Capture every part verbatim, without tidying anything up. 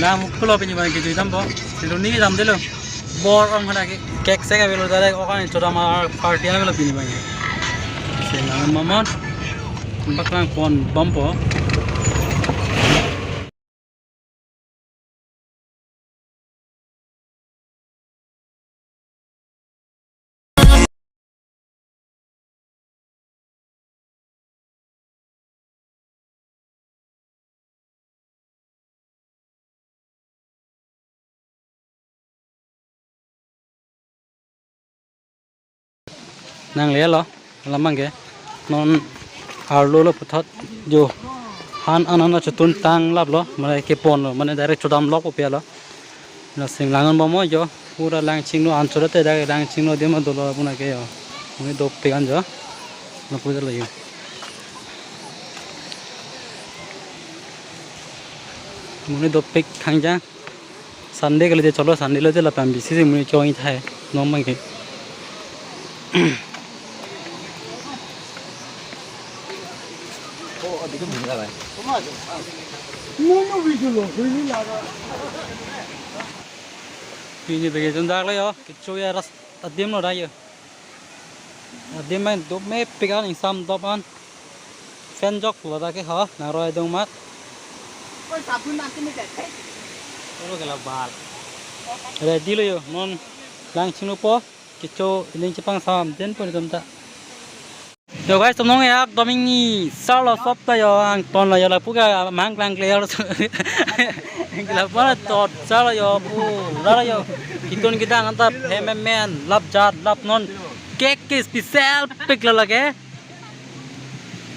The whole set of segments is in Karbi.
Nang mukulo pini bang kejui dampo. Silo ni damdelo. Bor ong hana ke cake sek avelo, direct okan chodam party avelo pini bang. Sing lang bomnon. Bak lang pon bompo. Nang lelo, alam abangke. Non arlo lo puthot jo han an an chotun tang laplo, mane keponlo, mane direct chodam lok upialo. Lasi lang bomnon jo, pura Langchingno anchot te dak Langchingno adim dolo puna ke jo. Monit dopik an jo. Lapu dolo jo. Monit dopik khang ja. Sunday kali te cholo, Sunday lo te lapen bisi si monit choi thai. Non abangke. Pini bagi jun dak lo jo, kecho ya ras adim lo dak jo. Adim main dopik an, ingsam dop an. Fan jok lo dak ke ho, nang roi dung mat. Oro ke la bal. Ready lo jo, non Langchingno po. Kecho iling chepang sam den pon itum ta. Yo guys, tum nong ya dom ingni sar lo sop ta jo, angton lo jo, lapu ke mang klang kle jo. Lapu na tot sar lo jo, pu la lo jo. Kitun kidang anta hem men lap jat lap non. Cake ke special pik lo lake.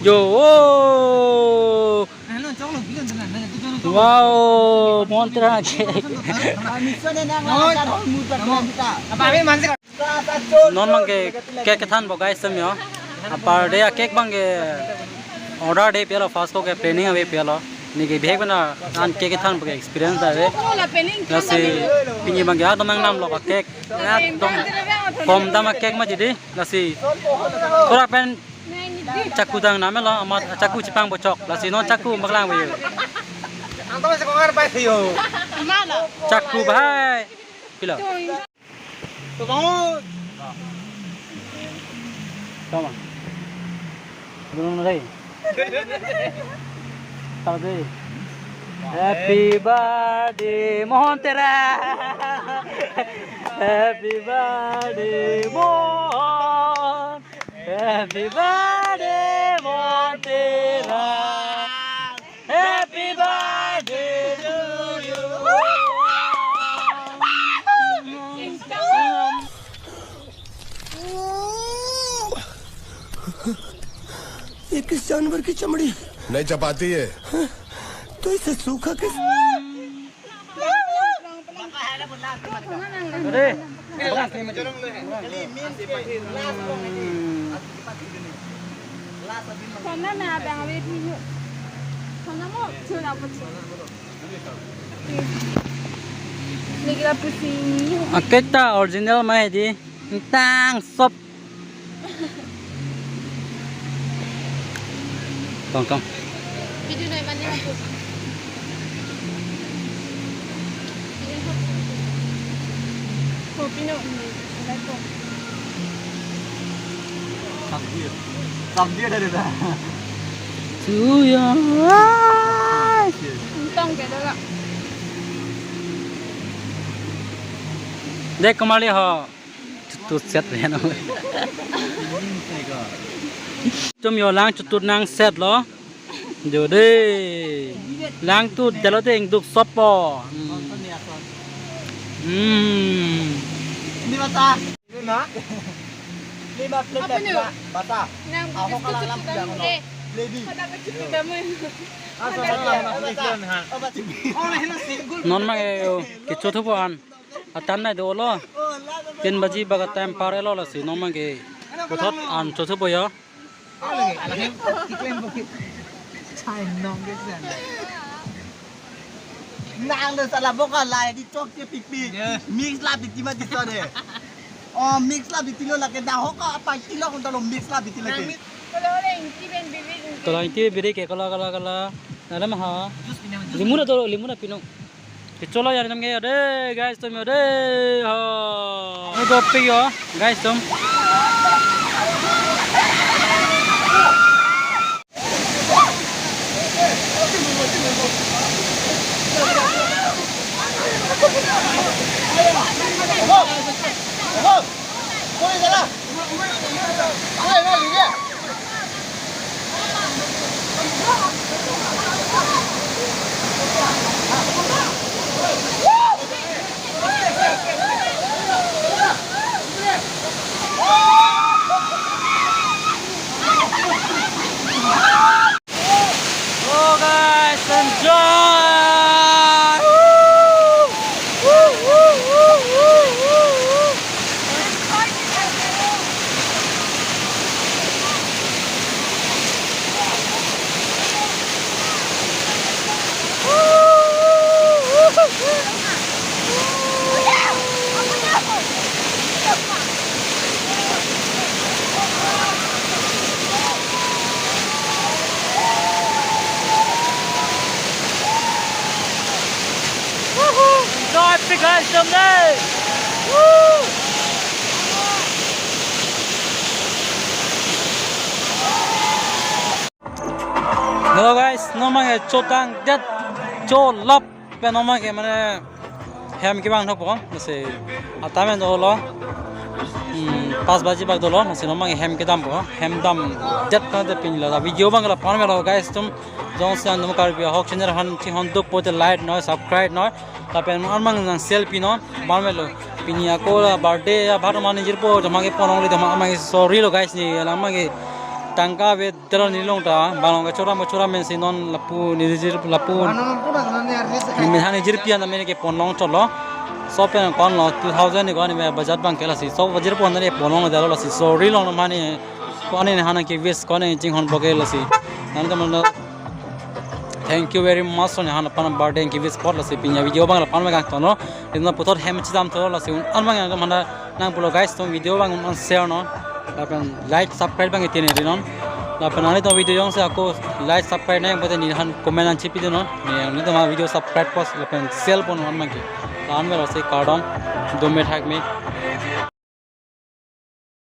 Jo, oh. Wow, montra cake. Non abangke cake kethanpo guys, tem jo. Apar de a-cake abangke order de pilo, first ko ke planning ave pilo. Neke bihek bena an cake kethanpo ke experience ave. Lasi pini abangke adom nang namlo a-cake. Ekdom kom dam a-cake ma jidi. Lasi pura pen chaku dang namelo, amat chaku chepang bochok. Lasi non chaku maklang ve. Ang tong se kongar bai thiyo. Chaku bhai. Pilo. Tong. Tama. Gunung Rai. Tahu deh. Happy birthday Mohan Tera. Happy birthday Mohan. Happy birthday Mohan Tera. Happy birthday to you. ये किस जानवर की चमड़ी? नहीं चबाती है। तो इसे सूखा किस? Aketa original mai di tang sop. Tong tong. Video nai mani hapus. Video hapus. Kopi no. Sabdi. Sabdi ada dah. To your eyes. Entong ke dala. Dek kembali ho. Chotut set ya no. Tum yo lang chotut nang set lo. Jo de. Lang tu jalo de ingduk sopo. Hmm. Hmm. Ini bata. Ini bata. Lima plate. Apa ni? Bata. Nang ahok biscuit kalang lang chotut bilang dam no. Eh. Lady. Pada ke chotut dam. Asa bata, bata. Oh, ini single. Non mang e, yo. Kechothupo an. Atan nai dolo. Tin baji bak a-time par-etlo lasi non mang ke puthot an chothupo yo. Nang le sala boka lai di chokche pikpik. Yeah. Mix la biti ma di sore. Oh, mix la biti lo lake dah hoka apa kilo konta lo mix la biti lake. Kalau ingti ben bibik. Kalau ingti bibik ke kalau, kalau, kalau. Nala maha. Jus pina, jus. Limu na dolo, limu na pino. Kecholo ya nam ke ya de, guys, tum ya de. Ha. Ini dopik yo, guys, tum. Oh guys, enjoy! Woo! Woo, woo, woo. Enjoy, guys, someday. Woo! Hello guys, non mang ke chotang det cholap pen non mang ke mane hem kevang thokpo, masi atamen dolo. Hmm, pas baji bak dolo, masi non mang ke hem kedampo, hem dam det pen de pini la video abang la pan melo guys, tum jongsi nangtum Karbi Ahok channel aphan chinghon duk pote like noi, subscribe noi. Lapen armang nang selfie non, ban melo. Pini ako la birthday ya, bhato mani jirpo, joma ke ponong le, joma mang ke sorry lo guys, ne la mang ke tangka ave tero nilong ta, bang long ke chora mo chora men si non lapu nijir lapu. Ni men hani jirpi an men ke ponong cholo. So pen kon lo two thousand ni kon ni budget bang ke lasi. So jirpo na ni ponong dalo lasi. Sorry long mani. Kone ne hana ke wish, kone chinghon boke lasi. Nangtum aphan thank you very much, ne hana aphan birthday ke wish pot lasi pini video abang la pan megang tono. Ina puthot hem chidam to lasi un an bang yang mana nang pulo guys, tum video abang un share non. Lapen like, subscribe abang itini ri non. Lapen ani to video jongsi ako like, subscribe nang pote ne han comment an chipi non. Ne ani to ma video subscribe pos lapen share pon non mang ke. Tan melo si kardom, dome thak me.